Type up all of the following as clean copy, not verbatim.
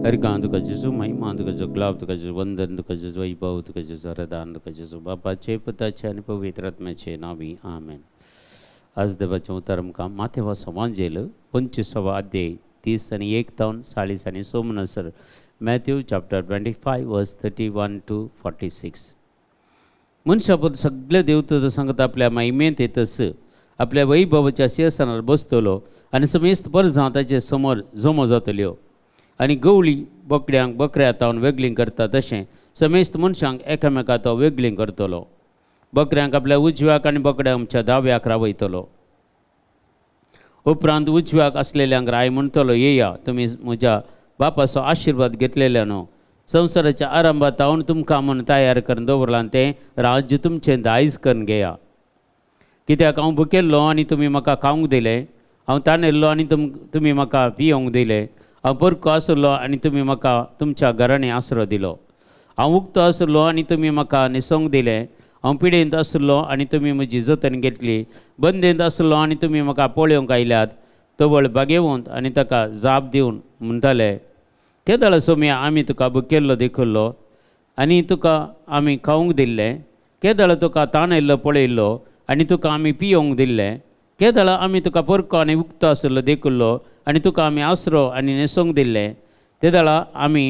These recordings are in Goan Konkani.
हरगां तुका जेजू, महिमा तुका जेजू, गुलाब तुका जेजू, वंदन तुका जेजू, वैभव तुका जेजू, आराधन तुका जेजू, बापाचे पुताचे आनी पवित्र आत्म्याचे नांवी आमेन. आज देवाचें उतर आमकां माथेवा वांजेल 25 अध्याय 31 तावन 40 आनी 6 म्हणसर, मॅथ्यू चॅप्टर 25 वर्स 31 टू 46. मनशापत सगळे देवता सांगत आपल्या महिमेंत येतस आपल्या वैभवाच्या सिंहासनार बसतलो आनी समेस्त परजां ताचे समोर जमो जातल्यो आनी गवळी बोकड्यांक बकऱ्या तावन वेगळीं करता तशें समेस्त मनशांक एकामेका तो वेगळीं करतलो. बकऱ्यांक आपल्या उजव्याक आनी बोकड्यांक आमच्या दाव्याक रावयतलो. उपरांत उजव्याक आसलेल्यांक राय म्हणटलो, येया तुमी म्हज्या बापाचो आशिर्वाद घेतलेल्या न्हू, संवसाराच्या आरंभात तावन तुमकां म्हूण तयार करून दवरलां तें राज्य तुमचें दायज करून घेया. कित्याक हांव भुकेल्लो आनी तुमी म्हाका खावंक दिलें, हांव तानेल्लो आनी तुमी म्हाका पियोंक दिलें, हांव परको आसलो आनी तुमी म्हाका तुमच्या घरांनी आसरो दिलो, हांव उक्तो आसलो आनी तुमी म्हाका न्हेसोवंक दिलें, हांव पिडेंत आसलो आनी तुमी म्हजी जतन घेतली, बंदेंत आसलो आनी तुमी म्हाका पळोवंक आयल्यात. तवळ बागेवंत आनी ताका जाप दिवन म्हणटाले, केदळ सोम्या आमी तुका भुकेल्लो देखिल्लो आनी तुका आमी खावंक दिल्लें, केदळ तुका ताणयल्लो पळयल्लो आनी तुका आमी पियोवंक दिल्लें, केदळ आमी तुका परको आनी उक्तो आसलो देखिल्लो आनी तुका आमी आसरो आनी न्हेसोवंक दिल्लें, तेदळा आमी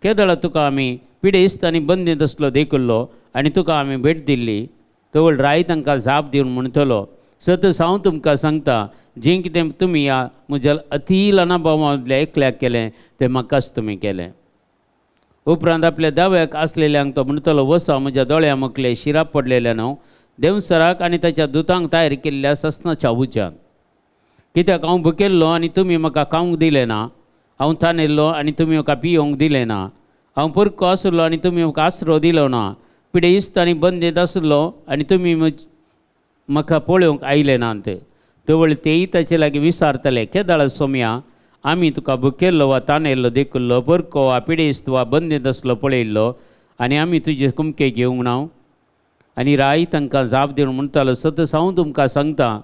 केदळा तुका आमी पिडेस्त आनी बंदीत आसलो देखिल्लो आनी तुका आमी भेट दिल्ली. तवळ राय तांकां जाप दिवन म्हणटलो, सत हांव तुमकां सांगता, जें कितें तुमी ह्या म्हज्या अती ल्हान भावांतल्या एकल्याक केलें तें म्हाकाच तुमी केलें. उपरांत आपल्या दाव्याक आसलेल्यांक तो म्हणटलो, वसा म्हज्या दोळ्या मुखले शिराप पडलेल्या न्हू देवसराक आनी ताच्या दुतांक तयार केल्ल्या ससनाच्या उज्यान. कित्याक हांव भुकेल्लो आनी तुमी म्हाका खावंक दिलें ना, हांव तानेल्लो आनी तुमी म्हाका पियोवंक दिलें ना, हांव परको आसलो आनी तुमी म्हाका आसरो दिलो ना, पिडेस्त आनी बंदेंत आसलो आनी तुमी म्हाका पळोवंक आयले नात. तवळ तेय ताचे लागीं विचारतले, केदळ सोम्या आमी तुका भुकेल्लो वा तानेल्लो देखिल्लो, परको वा पिडेस्त वा बंदेंत आसलो पळयल्लो आनी आमी तुजे कुमके घेवंक ना? आनी राय तांकां जाप दिवन म्हणटालो, सत हांव तुमकां सांगता,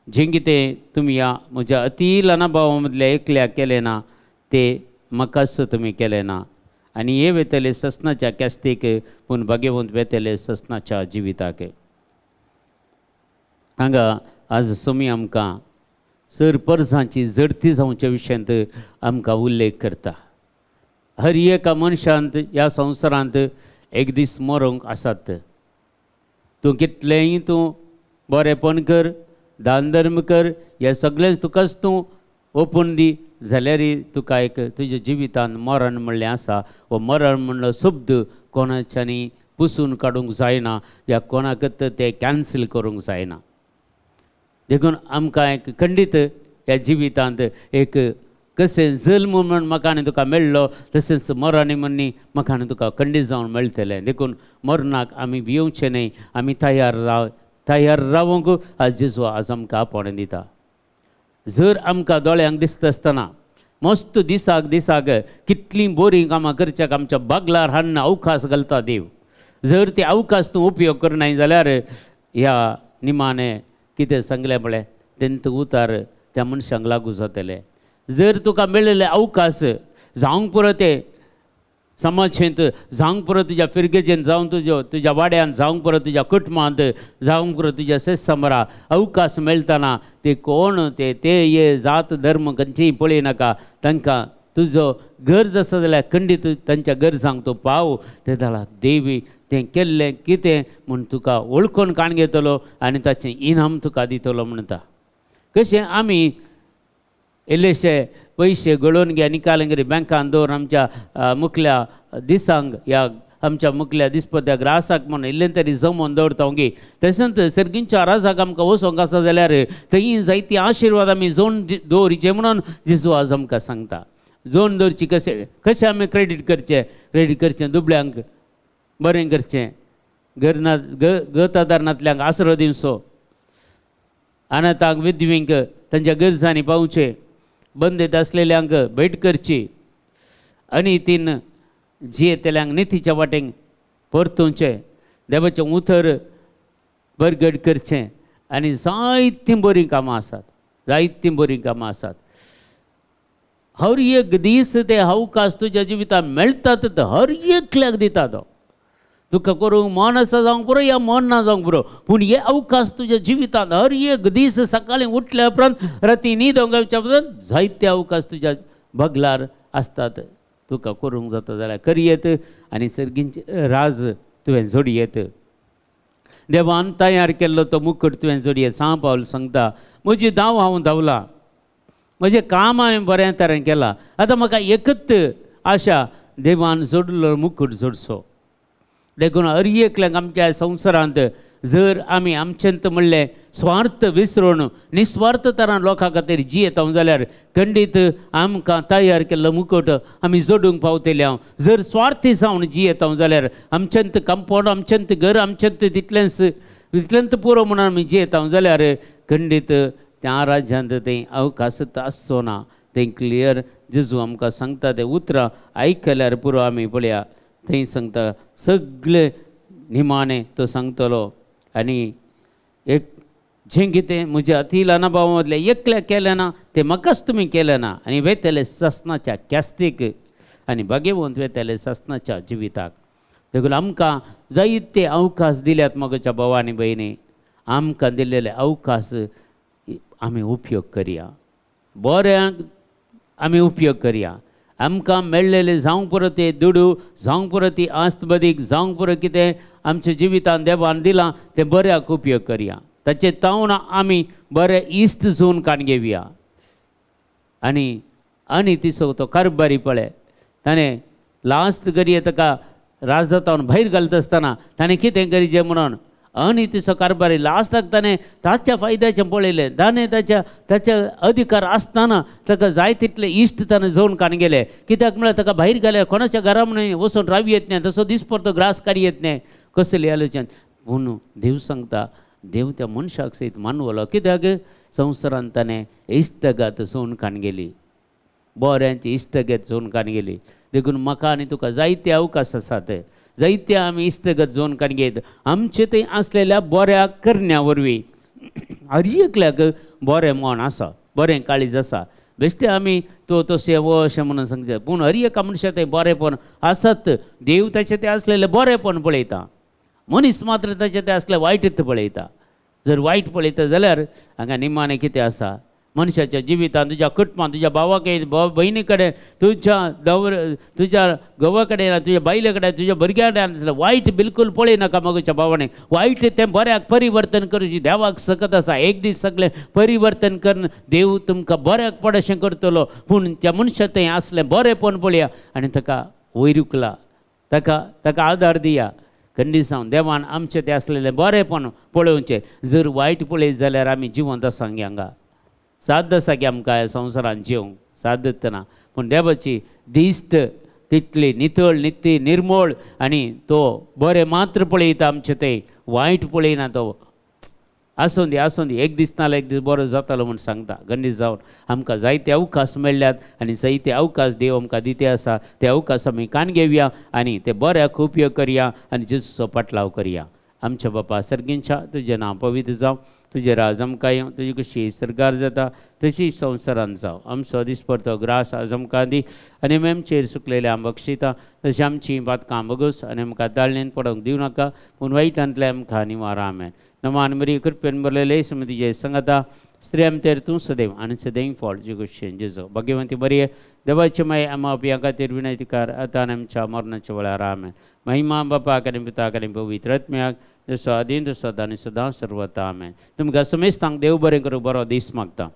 जें कितें तुमी ह्या म्हज्या अती ल्हान भावां मदल्या एकल्याक केलें ना तें म्हाकाच तुमी केलें ना. आनी हे वेतले ससनाच्या कॅस्तीक, पूण भाग्यवंत वेतले ससनाच्या जिविताक. हांगा आज सोमी आमकां सर परजांची जडती जावच्या विशयांत आमकां उल्लेख करता. हर एका मनशांत ह्या संवसारांत एक दीस मरोंक आसात. तूं कितलेंय तूं बरेंपण कर, दान धर्म कर, हे सगळें तुकाच तूं ओपून दी जाल्यार तुका एक तुज्या जिवितांत मरण म्हणलें आसा. हो मरण म्हणलो शब्द कोणाच्यानी पुसून काडूंक जायना या कोणाकच तें कॅन्सल करूंक जायना. देखून आमकां एक खंडीत ह्या जिवितांत एक कशें जल्म म्हूण म्हाका आनी तुका मेळ्ळो तशेंच मरण म्हणणी म्हाका आनी तुका खंडीत जावन मेळटलें. देखून मरणाक आमी भियोवचें न्हय, आमी तयार रावंक आज जेजू आज आमकां आपोवणें दिता. जर आमकां दोळ्यांक दिसता आसतना मस्त दिसाक दिसाक कितलीं बोरीं कामां करच्याक आमच्या बागलार हाडून अवकाश घालता देव, जर ते अवकाश तूं उपयोग करनाय जाल्यार ह्या निमाणें कितें सांगलें पळय तेंत उतार त्या मनशांक लागू जातलें. जर तुका मेळिल्ले अवकाश जावंक पुरो ते समाजेंत, जावंक पुरो तुज्या फिरगेजेन, जावं तुज्यो तुज्या वाड्यान, जावंक पुरो तुज्या कुटुंबांत, जावंक पुरो तुज्या सेसमरा अवकाश मेळटना ते कोण ते ते हे जात धर्म खंयचीय पळयनाका, तांकां तुजो गरज आसा जाल्यार खंडीत तांच्या गरजांक तूं पाव. ते जाल्यार देवी तें केल्लें कितें म्हूण तुका वळखून काण घेतलो आनी ताचें इनाम तुका दितलो म्हणटा. कशें आमी इल्लेशे पयशे गळोवन घे निकालंगरी बँकान दवर आमच्या मुखल्या दिसांक ह्या आमच्या मुखल्या दिसपत्या ग्रासाक म्हूण इल्लें तरी जमोवन दवरता गे. तशेंच सर्गींच्या राजाक आमकां वचोंक आसा जाल्यार थंय जायती आशिर्वाद आमी जोन दवरिचे म्हणून जेजू आज आमकां सांगता. जोन दवरची कशें कशें आमी क्रेडीट करचें, क्रेडीट करचें दुबळ्यांक बरें करचें, घर गतादार नातल्यांक आसरो दिवचो, अनाथांक विधवींक तांच्या गरजांनी पावचें, बंदेत आसलेल्यांक भेट करची आनी तीन जियेतल्यांक नितीच्या वाटेक परतुवचें, देवाचें उतर बरगड करचें आनी जायतीं बरीं कामां आसात, जायतीं बरीं कामां आसात. हर एक दीस ते अवकाश तुज्या जिवितांत मेळटात, हर एकल्याक दिता तो. तुका करूंक मन आसा जावंक पुरो या मन ना जावंक पुरो, पूण हे अवकाश तुज्या जिवितांत हर एक दीस सकाळीं उठल्या उपरांत राती न्हिदोंक वचच्या उपरांत जायते अवकाश तुज्या बगलार आसतात. तुका करूंक जाता जाल्यार करयेत आनी सर्गींचे राज तुवें जोडयेत. देवान तयार केल्लो तो मुकट तुवें जोडयेत. सांव पावल सांगता, म्हजी धांव हांव धांवला, म्हजें काम हांवें बऱ्या तरेन केलां, आतां म्हाका एकच आशा, देवान जोडलो मुकट जोडचो. देखून हर एकल्याक आमच्या संवसारांत जर आमी आमचेंत म्हणलें स्वार्थ विसरून निस्वार्थ तरान लोकां खातीर जियेता जाल्यार खंडीत आमकां तयार केल्लो मुकट आमी जोडूंक पावतले. हांव जर स्वार्थी जावन जियेता जाल्यार आमचेंत कंपावंड, आमचेंत घर, आमचेंत तितलेंच तितलेंत पुरो म्हणून आमी जियेता जाल्यार खंडीत त्या राज्यांत थंय अवकाश आसचो ना. थंय क्लियर जेजू आमकां सांगता ते उतरां आयकल्यार पुरो आमी पळया. थंय सांगता सगळे निमाणें तो सांगतलो आनी एक जें कितें म्हज्या अती ल्हान भावा मदलें एकल्या केलें ना तें म्हाकाच तुमी केलें ना, आनी वेतले सासनाच्या ख्यास्तीक आनी भाग्यवंत वेतले सासनाच्या जिविताक. देखून आमकां जायते अवकाश दिल्यात म्हज्या भावा आनी भयणी. आमकां दिल्लेले अवकाश आमी उपयोग करया, बऱ्याक आमी उपयोग करया. आमकां मेळ्ळेले जावंक पुरो ते दुडू, जावंक पुरो ती आस्त बदीक, जावंक पुरो कितें आमच्या जिवितान देवान दिलां तें बऱ्याक उपयोग करया. ताचे तावन आमी बरे इश्ट जोवन काण घेवया. आनी आनी तिसो तो कारबारी पळय ताणें लास्ट घडये ताका राजधातावन भायर घालता आसतना ताणें कितें करीचें म्हणून आनी तिसो कारबारी लास्टाक ताणें ताच्या फायद्याचें पळयलें. ताणें ताच्या ताच्या अधिकार आसतना ताका जाय तितले इश्ट ताणें जोवन काण गेले. कित्याक म्हळ्यार ताका भायर घाल्यार कोणाच्या घरा म्हणून वचून राव येत न्हय, तसो दिसपडतो ग्रास काड येत न्हय, कसली आलोचन. पूण देव सांगता, देव त्या मनशाक सयत मानवलो. कित्याक संवसारांत ताणें इश्टगात जोवन काण गेली, बऱ्यांची इश्टगत जोवन काण गेली. देखून म्हाका आनी तुका जायते अवकाश आसात, जायते आमी इश्टगत जोवन काण घेत आमचे थंय आसलेल्या बऱ्या करण्या वरवीं हर एकल्याक बरें मन आसा, बरें काळीज आसा. बेश्टे आमी तो तशें वो अशें म्हणून सांगता, पूण हर एका मनशा थंय बरेंपण आसत. देव ताचें तें आसलेलें बरेंपण पळयता, मनीस मात्र ताचें तें आसलें वायटच पळयता. जर वायट पळयता जाल्यार हांगा निमाणें कितें आसा, मनशाच्या जिवितांत तुज्या कुटुंबांत, तुज्या भावा कडेन, भयणी कडेन, तुज्या दवर तुज्या घोवा कडेन, तुज्या बायले कडेन, तुज्या भुरग्या कडेन वायट बिलकूल पळयनाका. मगोच्या भावाने वायट तें बऱ्याक परिवर्तन करूची देवाक सकत आसा. एक दीस सगळें परिवर्तन करून देव तुमकां बऱ्याक पडशें करतलो. पूण त्या मनशा थंय आसलें बरेंपण पळया आनी ताका वयर उखला, ताका ताका आदार दिया. खंडीसांव देवान आमचें तें आसलेलें बरेंपण पळोवचें. जर वायट पळयत जाल्यार आमी जिवंत आसा हांगा, साद आसा की आमकां संवसारान जिवंक सादत ना. पूण देवाची दिस्त तितली नितळ, निती निर्मळ आनी तो बरें मात्र पळयता आमचें तें, वायट पळयना तो. आसूं दी, आसूं दी, एक दीस नाल्यार एक दीस बरो जातालो म्हूण सांगता. गंडीस जावन आमकां जायते अवकाश मेळ्ळ्यात आनी जायते अवकाश देव आमकां दिते आसा. ते अवकाश आमी कान घेवया आनी ते बऱ्याक उपयोग करया आनी जेजूचो पाटलाव करया. आमच्या बापा सर्गींच्या, तुजें नांव पवित्र जावं, तुजें राज आमकां येवं, तुजी कशी सरकार जाता तशी संवसारान जावं. आमचो दिसपडतो ग्रास आज आमकां दी आनी आमी आमचेर सुकलेले आम बक्षिता तशी आमची पातकां बगस आनी आमकां ताळणेन पडोवंक दिवं नाका, पूण वायटांतले आमकां निवार. आमेन. नमान मरी कृपेन भरलेले समितीचे संगता, स्त्रियांतेर तूं सदैव आनी सदैव फळ जिगुशेन जेजो. भाग्यवंती बरी देवाचे माय आमा पिया खातीर विनयतीकार आतां आनी आमच्या मरणाच्या वेळार. आमेन. महिमा बापाक आनी पिताक आनी पवित्र आत्म्याक, जसो आदीं तसो आनी सदां सर्वता. आमेन. तुमकां समेस्तांक देव बरें करूं, बरो दीस मागता.